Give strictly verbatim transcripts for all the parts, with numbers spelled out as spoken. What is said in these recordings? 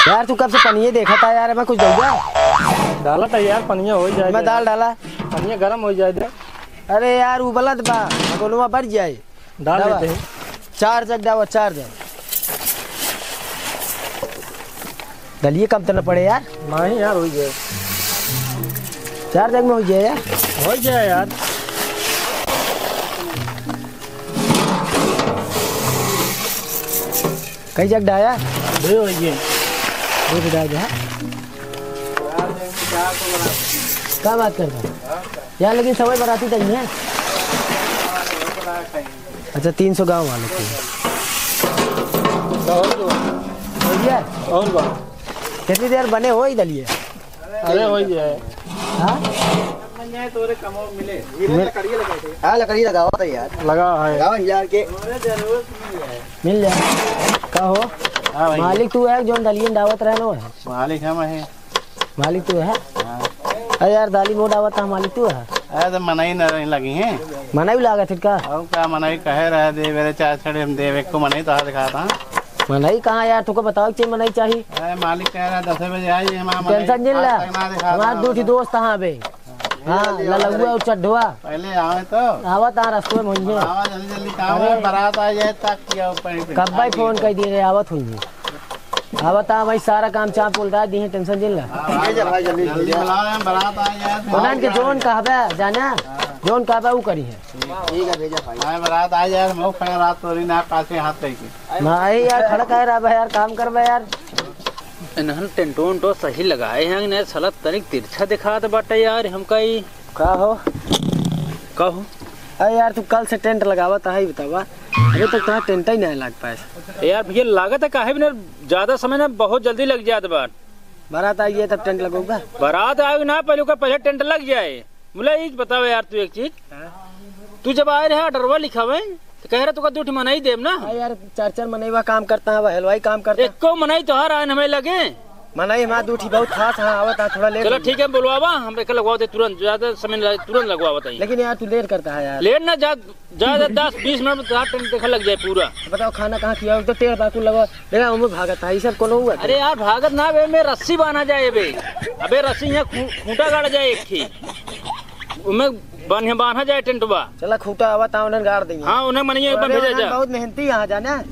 यार, तू कब से पनिये देखत है यार, एमा कुछ दउबा? डालत है यार, पनिया होइ जाए एमा दे दाल यार। डाला। पनिया गरम होइ जाए दे। अरे यार, उबलत बा, भगोनवा बढ़ जाए। डाल डावा। देते हैं। चार जग डावा, चार जग। दलिये कम तो न पड़े यार। नहीं यार, होइ जाए। चार जग में होइ जाए यार। होइ जाए यार। कई जग डाया? दो होइ गए। दो तो डाय दे, हाँ? का बात करता है? यार, लेकिन सबै बराती तक है। अच्छा, तीन सौ गाँव वाले थे। और बा। भैया, और बा। कितनी देर बने होइ दलिये? अरे, होइ जाए। हाँ? मिल- हाँ, लकड़ी लगावा था यार। लगा है। लगावा हिला के। मिल जाए। का हो? हाँ भाई। मालिक तू है, जौन दलियन डावत रहनो है। मालिक हम है। मालिक तू है? हाँ। अरे यार, दाली मोड़ आवत है, मालिक तू है? अरे, तो मनई न रही लगी हैं। मनई लागत है का? और का, मनई कहे रहे, दे मेरे चार छड़े हम देवे, एको मनई तो दिखाता। मनई कहाँ यार, तुमको बताओ कि मनई चाहिए। अरे, मालिक कह रहा, दस बजे आई, हम टेंशन जिन ला। आज तक ना दिखा हमार रहा। दू ठी दोस्त हाँ बे। हाँ, ललहुआ और चड्ढुआ। पहले आवे तो। आवत आ रस्तों में होइए। आवा जल्दी जल्दी, काम अरे। है, बारात आ जाए तक किया ऊपर ही पे। कब भाई फोन कर दिए रे, आवत होइए। आवत आ भाई, सारा काम चाप बोल रहा है, दी है, टेंशन जिन ला। हाँ, भाई, जल्दी, जल्दी, जल्दी जल्दी। बुलाओ, हम बारात आ जाए। उन्हन के जोन कहबे, जाना? हाँ। जोन कहबे, ऊ करी है। ठीक है, भेजा भाई। हाँ, बारात आ जाए, हम खड़े रात तोरी ना पासे हाथ लेके। भाई यार, खड़ा कहे रहा भाई यार, काम करबे यार। इन्हन टेंटो उंटो सही लगाए हैं, इन्हें साला तनिक तिरछा दिखात बाटे यार, हमका ई। का हो? का हो? अरे यार, तू कल से टेंट लगावत है, बतावा, अबे तक तोहार टेंट ही नहीं लाग पाए। ए यार भैया, लागत है काहे बिना, ज्यादा समय ना, बहुत जल्दी लग जात बा। बारात आई है तब टेंट लगोगा? बारात आवे ना, पहले ओकर पहले टेंट लग जाए। मुला, ई बतावा यार, तू एक चीज, हाँ? तू जब आए रहे ऑर्डरवा लिखावे, तो कह रहे, "तुका दू ठी मनई देब ना।" हाँ यार, चार चार मनई वह काम करता है, वह हलवाई काम करता है। एको मनई तोहार आए न हमें लगे। मनई हमार दू ठी बहुत खास, हाँ, आवत है, थोड़ा लेट चलो हो गया। ठीक है, बुलवावा, हम एक लगवा दे तुरंत, ज्यादा समय ना लागे, तुरंत लगवावा ताई। लेकिन यार, तू लेट करता है यार। लेट ना जा, ज्यादा दस बीस मिनट में तोहार टेंट देखा लग जाए पूरा। बताओ, खाना कहाँ खियाओ? तो टेढ़ बाकुल लगवा, देखा, उनमें भागत है, ये सब कौन हुआ? अरे यार, भागत ना बे, में रस्सी बांधा जाए बे। अबे रस्सी यहाँ खू-, खूंटा गाड़ा जाए एक ही। उनमें बांधे, बांधा जाए टेंटवा। चला, खूंटा आवा ता उन्हें गाड़ देंगे। हाँ, उन्हें मनिए एक बार अरे, भेजा उन्हें जा। बहुत मेहनती यहाँ जाना।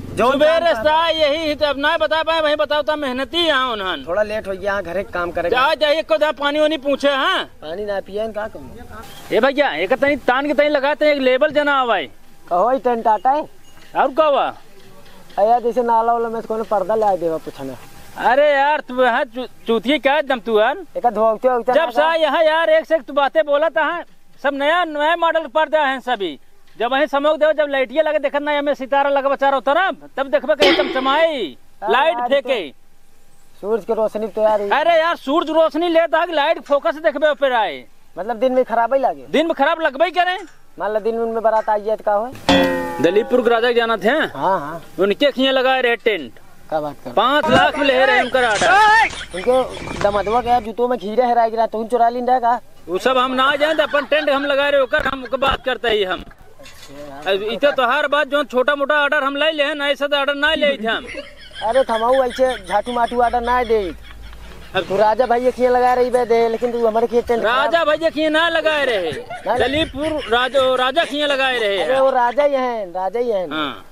जो सुबेरे काम से यही तो अब ना बता पाए, वहीं बताओ ता मेहनती यहाँ उन्हन। थोड़ा लेट हो गया, यहाँ घरे काम करेगा। जा, जा, एक को जा पानी वानी पूछे, हाँ? पानी ना पिए, का कहूँ? ए भैया, एक तनी तान के तनी लगाते, एक लेबल जना आवाई। कहो, ई टेंट आटा है? और का हुआ? अरे यार, जैसे नाला वाला में से कोनो पर्दा ले आए देवा, पूछा ना। अरे यार, तू यहाँ चू-, चूतिया क्या एकदम तू यार? एका धोवते होते जब ना सा का? यहाँ यार, एक से एक तू बातें बोलत है, सब नया, नया मॉडल पर्दा है सभी। जब वहीं समोक देव, जब लाइटिया लगे, देखत ना, हमें सितारा लगवा चारों तरफ, तब देखबे कहीं चमचमाई, हाँ लाइट यार, फेंके। तो सूरज के रोशनी तो यार। अरे यार, सूरज रोशनी लेता है कि लाइट फोकस देखबे पे आए। मतलब दिन में खराब ही लागे? दिन में खराब लगबे ही करे। मान ला दिन में बारात आई जाए तो का होए? दलीपुर के राजा के जानत हैं? हाँ, हाँ। उनके खिया लगाए रहे टेंट। का बात कर? पाँच लाख में ले रहे उनकर ऑर्डर। उनके दमदवा के यार जूतों में घीरे हेराई गिरा, तुम चुरा लीन रहे का? वो सब हम ना जाने, अपन टेंट हम लगाए रहे, ओकर हम, ओकर बात करते ही हम। अब इते तोहार बात, जो छोटा मोटा ऑर्डर हम ले ले हैं, ऐसा तो ऑर्डर ना ले थे हम। अरे थमाऊ ऐसे झाटू माटू ऑर्डर ना दे। अब तू राजा भैया खिया लगा रही बे दे, लेकिन तू हमारे खिया टेंट खराब। राजा भैया खिया ना लगाए रहे, ना। दलीपुर राजा, राजा खिया लगाए रहे अरे हैं। वो राजा ही हैं, राजा ही हैं। हाँ,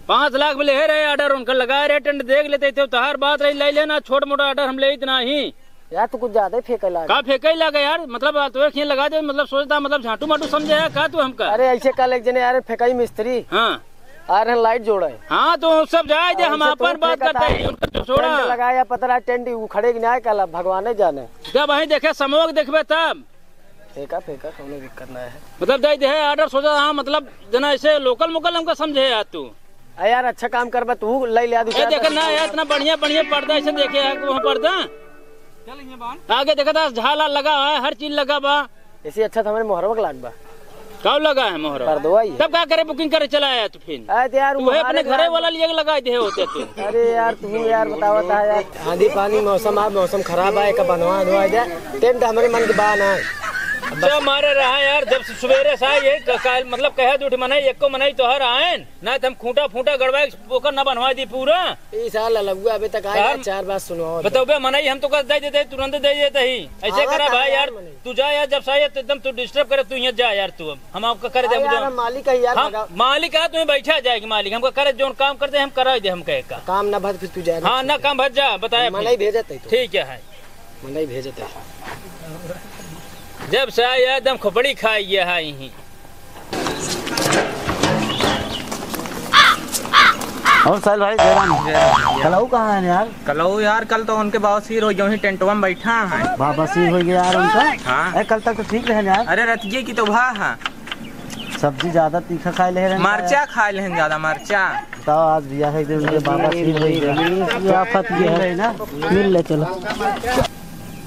पाँच लाख में ले रहे ऑर्डर, उनका लगाए रहे टेंट, देख लेते थे, तोहार बात रही, ले लेना, छोट मोटा ऑर्डर हम ले इतना ही। यार, तू कुछ ज्यादा ही फेंके लागे। का फेंके लागे यार? मतलब, तू एक ही लगा दे, मतलब, सोचता, मतलब, झाटू माटू समझे है का तू हमका? अरे, ऐसे कल एक जने, यार, फेंकाई मिस्त्री। हाँ। आ रहे हैं लाइट जोड़े। हाँ, तो सब जाए दे, और हम ऐसे अपन तू बात फेंकता करते है। हैं, उनका तो छोड़ा। टेंट लगाया, पतरा टेंट उखड़े कि ना, कल भगवान ही जाने। जब वहीं देखे, समोक देखबे तब। फेंका, फेंका, कोनो दिक्कत ना है। मतलब, दे दे है ऑर्डर, सोचा, हाँ, मतलब, जना ऐसे लोकल मोकल हमका समझे यार तू। आ यार, अच्छा काम करबा, तू ले ले, दू ए, चार देख ना यार, इतना बढ़िया, बढ़िया पर्दा ऐसे देखे है, वहाँ पर्दा। चल, ये बांध। आगे देखा था, झाला लगा है, हर चीज लगा बा। ऐसे अच्छा था, हमारे मोहरवा के लाग बा। कब लगा है मोहरवा? पर्दवा ही है। तब का करे, बुकिंग करे चला आया तू फिर? अरे, तो यार, तू वो है अपने हमारे घरे वाला लिए लगा दे होते तू। अरे यार, तू यार, बतावा था यार। आंधी पानी मौसम आ, मौसम खराब आए, का बनवा, बनवा दे। टेंट हमारे मन के बा ना। अच्छा मारे रहा यार, जब से सुबेरे से आए, ये क-, काल, मतलब, कहे दू ठे मनई, एको मनई तोहर आएन, ना तो हम खूंटा फूंटा गड़वाए, ओकर ना बनवा दी पूरा। ई साला ललुआ अबे तक आया यार, चार बात सुनवाओ। बताओ बे, मनई हम तो कर दे देते, तुरंत दे देते ही। ऐसे आवा करा कहाँ भाई यार, यार, मनई? तू जा यार, जब से आया तो एकदम तू disturb करे, तू यहाँ जा यार, तू अब हम आपका कर दे, हाँ यार, हम मालिक है यार, हम भगा। मालिक है, तुम्हें बैठा जाएगी मालिक, हमका करे, जोन काम करते हम करा दे, हम कहे का। काम ना भर फिर तू जा, हाँ, ना काम भर जा, बताया मनई फिर। भेजत है तो। ठीक है, है। मनई भेजत है। जब से आया एकदम खोपड़ी खाई गया है यहीं। और साहिल भाई, जयराम। जयराम। कलऊ कहाँ है यार? कलऊ यार, कल तो उनके बवासीर हो गया, वहीं टेंटवा में बैठा है। बवासीर हो गया यार उनका? हाँ। ए, कल तक तो ठीक रहे यार। अरे, रतिये की तो भा है। सब्जी ज्यादा तीखा खाए ले रहे हैं। मरचा खाए ले हैं ज्यादा, मरचा। बताओ, आज भैया है, एक दिन उनके बवासीर हो गया। ये आफत ये है। ना? मिल ले, चलो।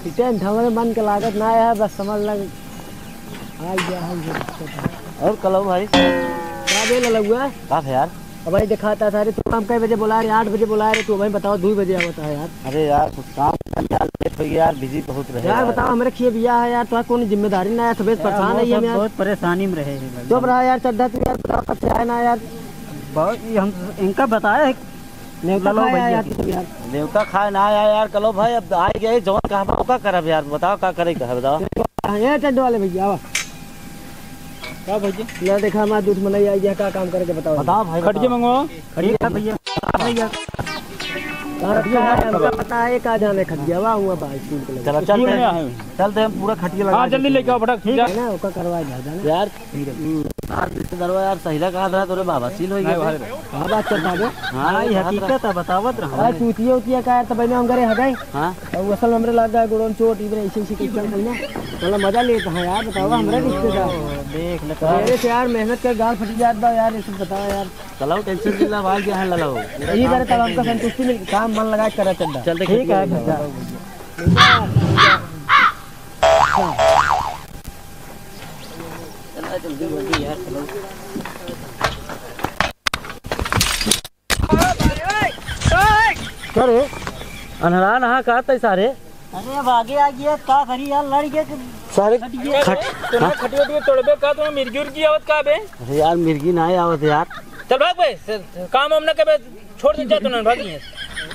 इतने ढंग से मन के लागत ना है, बस समझ लग। आ गया, आ गया। और कलऊ भाई? का बे ललुआ? का है यार? अब भाई दिखाता था रे, तू हम कई बजे बोला रे? आठ बजे बोला रे, तू भाई बताओ, दो बजे आवता है यार। अरे यार, कुछ काम था यार, लेट हो गया यार, बिजी बहुत रहे यार, यार। बताओ, हमरे खिए बिया है यार, तो कौन जिम्मेदारी ना है, सबे यार, परेशान बहुत, है हम यार। बहुत परेशानी में रहे हैं भाई। चुप रहा यार, चड्ढा तू यार, बताओ कब से आया ना यार। बहुत, ये हम इनका बताया है। नेवता ललो खाए भैया आया की। तू यार। नेवता खाए ना आया यार, कलऊ भाई, अब आ गए, जौन कहबा ओका करब यार, बताओ का करे के है, बताओ। हाँ, ये चड्ढे वाले भैया, आवा। का भैया? ले देखा, हमारा दुश्मन ही आ गया, का काम करे के बताओ। बताओ भाई, खटिया बताओ। मंगवाओ। खटिया भैया, भैया। कहाँ रखा है? हमका पता है, का जाने खटिया, वाह, हुआ भाई, स्कूल के लगे। चलो, स्कूल चलते में हैं। आए हैं। चलते हैं, हम पूरा खटिया लगा हाँ, जल्दी देते लेके आओ, हैं। फटाक, ठीक जा। है ना, ओका करवा जा, जाना। यार, ठीक है। हम्म। यार, रिश्तेदारवा यार, सहिला कहा था, तोरे बाबा सील हो गया नहीं, था। भाई। हाँ, बात करता है। हाँ, हाँ, ये ये बात हकीकत है, बतावत रहा। अरे, चूतिया उतिया का यार, तब इन्हें हम करे हगाई। हाँ। और वो असल हमरे लग गया, गोड़ों चोट, इबरे ऐसे, ऐसे किस्सा है ना। मतलब, मजा लेता है यार, बतावा, हमरे रिश्तेदार। देख ले, मेरे से यार, मेहनत कर, गाल फटी जात बा यार, ये सब बतावा यार। चलाओ, tension जिला भाग गया है, ललाओ। यही बारे तब हमका संतुष्टि मिल, काम मन लगा के करा चंदा। चल, देख, ठीक है, ठीक है। भैया। चला, जल्दी, जल्दी यार, चलो। का रे? अन्हरा नहा का तै सारे? अरे, अब आगे आ गया, का करी यार, लड़ गए कि सारे खट गए। खट-, तूने हाँ? खटिया उटिया तोड़बे का, तूने मिर्गी उर्गी आवत का बे? अरे यार, मिर्गी ना आवत यार। चल भाग बे, से, से, काम वाम ना करबे, छोड़ दे, जा तूने, भाग नहीं है।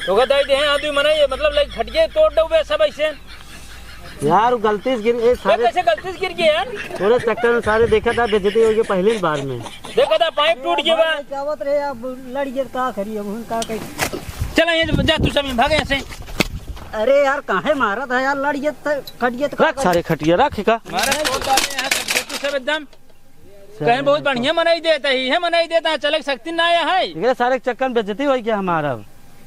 तो का दाई दे हैं, आदमी मना ये, मतलब, लाइक, खटिया तोड़ दो बे सब ऐसे। यार, वो गलती से गिर, ए, ये सारे कैसे गलती से गिर गया यार? तोरे चक्कर में सारे देखा था, बेइज्जती हो गई पहली बार में। देखा था, पाइप टूट गया बा। क्या बात रे, अब लड़ गए, का करी, अब हम का करी? चला, ये जा, तू सब भागे यहाँ से। अरे यार, काहे मारत है यार, लड़ गए तो, खट गए तो का रख करी? सारे खटिया, रख का। मारा छोड़ डाले यहाँ सब, तू सब एकदम। कहीं बहुत बढ़िया मनाई देता ही है, मनाई देता है, चले के शक्ति ना आया है। एकरे सारे के चक्कर में बेइज्जती होई गया हमारा।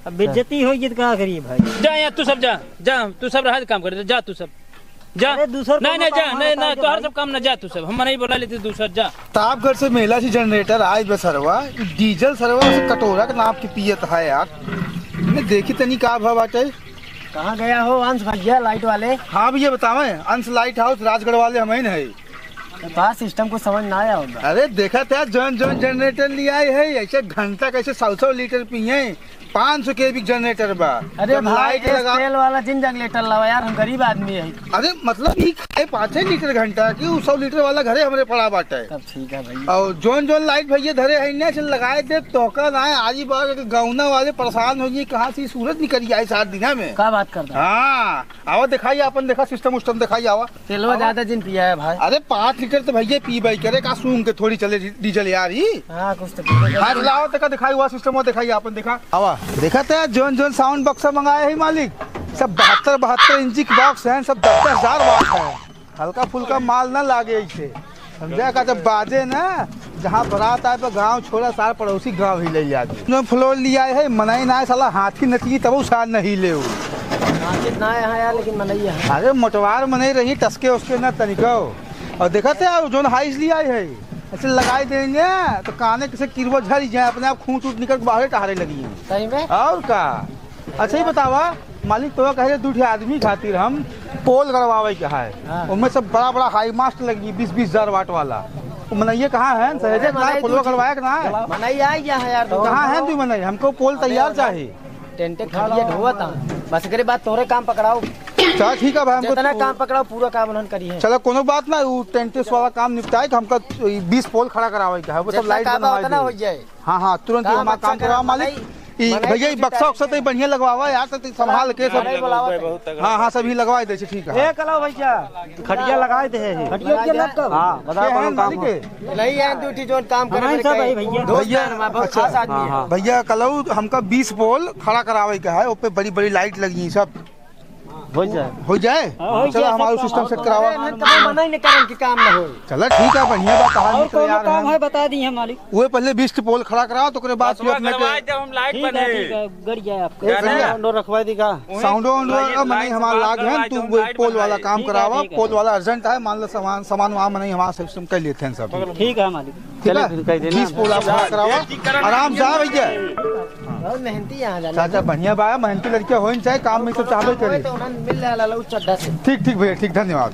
अब बेइज्जती होई गई तो का करिए भाई? जा यहाँ, तू सब जा, जा, तू सब रहा काम कर, जा तू सब, जा। अरे दूसर नहीं, कौनो नहीं, काम जा, वाला नहीं, बताओ नहीं, जा तोहर भाई। सब काम ना, जा तू सब, हम नहीं बोला लेते दूसर, जा। प्रतापगढ़ से मेला से generator आए बे सरवा, ई डीजल सरवा से कटोरा के नाप के पियत है यार। मैं देखी तनी का भा बाटे। कहाँ गया हो अंश भैया लाइट वाले? हाँ भैया बतावे, अंश लाइट हाउस राजगढ़ वाले हम ही नहीं। तो का सिस्टम कुछ समझ ना आया होगा। अरे देखा था जौन जौन जनरेटर ले आए है, ऐसे घंटा कैसे सौ सौ लीटर पिए, पाँच सौ केवी जनरेटर बा। अरे जब भाई, लाइट लगा तेल वाला जिन जनरेटर लावा यार, हम गरीब आदमी है। अरे मतलब ई खाए पाँच लीटर घंटा की, उ सौ लीटर वाला घरे हमरे पड़ा बाटे। तब ठीक है भाई। और जौन जौन लाइट भैया धरे है ना, से लगाए दे तो का ना है, आज ही बार गौना वाले परेशान हो गए, कहाँ से ई सूरज निकल आए सात दिना में। का बात करता है? हाँ, आवा दिखाई आपन, देखा सिस्टम उस्टम दिखाई आवा। तेलवा आवा। ज्यादा जिन पिया है भाई। अरे पाँच लीटर तो भैया पी भाई करे का सूंघ के थोड़ी चले डी-, डीजल यार ही। हाँ, कुछ तो पी भाई। हाँ, लाओ देखा दिखाई हुआ सिस्टम, वो दिखाई आपन देखा। आवा, देखा तो यार जौन जौन साउंड बक्सा मंगाए है मालिक, सब बहत्तर बहत्तर इंची के बॉक्स हैं, सब दस दस हजार वाट है। हल्का फुल्का माल ना लागे इसे। समझा का, जब बाजे ना, जहाँ बारात आए पे गाँव छोड़ा, सार पड़ोसी गाँव ही ले जाते। जो फ्लोर लिया है, मनई ना है, साला हाथी नचली तब सार नहीं ले। नाचित ना है यहाँ यार, लेकिन मनई है। अरे मोटवार मनई रही, टसके उसके ना तनिको। और देखा थे, और जोन हाइस लिया है, ऐसे लगाई देंगे तो काने से किरवा झड़ जाए, अपने आप खूंट उठ निकल के बाहर टहरे लगी है। सही में? और का? अच्छा, ये बतावा, मालिक, तो कहे दू ठे आदमी खातिर हम पोल गड़वावे के है। हाँ। उनमें सब बड़ा बड़ा हाई मास्ट लगी, बीस बीस हजार वाट वाला। वो मनइया कहाँ है? सहेजे अरे, ना, मनई पोलवा दू गड़वाए के ना है? मनई आ गया है यार, तो कहाँ है तू मनई? हमको पोल अबे, तैयार उधर चाहिए। टेंटे खटिया ढोवा था। बस एकरे बाद तोरे काम पकड़ाओ। चला ठीक है भाई, हमको जितना तू काम पकड़ाओ, पूरा काम उन्हन करी है। चला, कोनो बात ना, वो टेंटेस वाला काम निपटाए कि हमका ई बीस पोल खड़ा करावे का है, वो सब जितना लाइट काम बा, बनवाए उतना दे। हो जाए। हाँ, हाँ, तुरंत ही काम हमारा अच्छा काम करावा, मालिक। ई भैया, ई बक्सा उक्सा तो बढ़िया लगवावा यार, तो संभाल के सब। अरे, बुलावा। हाँ, हाँ, सभी लगवाए दे, ठीक है। ए, कलाऊ भैया, खटिया लगाए दे है। खटिया के लग कब? हाँ, बता के कौन काम मालिक हो? है? नहीं है, दू ठी जोन काम करे हमारे सब कई भाई भैया। दोस्त भैया, हैं हमारे, बहुत अच्छा। खास आदमी हाँ, है। हाँ। भैया, कलाऊ हमका बीस पोल खड़ा करावे का है, ओपे बड़ी बड़ी लाइट लगी सब। हो जाए। हो जाए? हाँ, हो चला, जाए, हमारा सब सिस्टम काम सेट हो करावा। जाए। अरे, इन्हन कभी मना ही नहीं करन कि काम ना हो। चला, ठीक है, बढ़िया बात है, और आदमी तो कोनो यार काम हैं। है, बता दी है मालिक। वो पहले बीस पोल खड़ा कराओ, तो ओकरे बाद फिर अपने के करवाए दे, हम लाइट ठीक है, बने। ठीक है, गड़ जाए आपका। ए, भैया। साउंडो रखवा दी का? साउंडो वाउंडो लाइट, वाला मने लाइट हमारा बंद लाग करवाए हैं, दे, तू हम वो लाइट पोल वाला बनवाए। काम ठीक है, करावा, ठीक है। पोल वाला अर्जेंट है, मान लो सामान, सामान वहाँ मने हमारा सिस्टम कर लेते हैं सब। ठीक है मालिक। ठीक चले, है? फिर कह देना। बीस पोल आप खड़ा करावा, आराम से आ भैया। बहुत मेहनती यहाँ जाने। चाचा बढ़िया बा, मेहनती लड़के होइन, चाहे काम में तो चाहबे करे। तो उन्हन मिल रहा लाला उस चड्ढा से। ठीक, ठीक भैया, ठीक, धन्यवाद।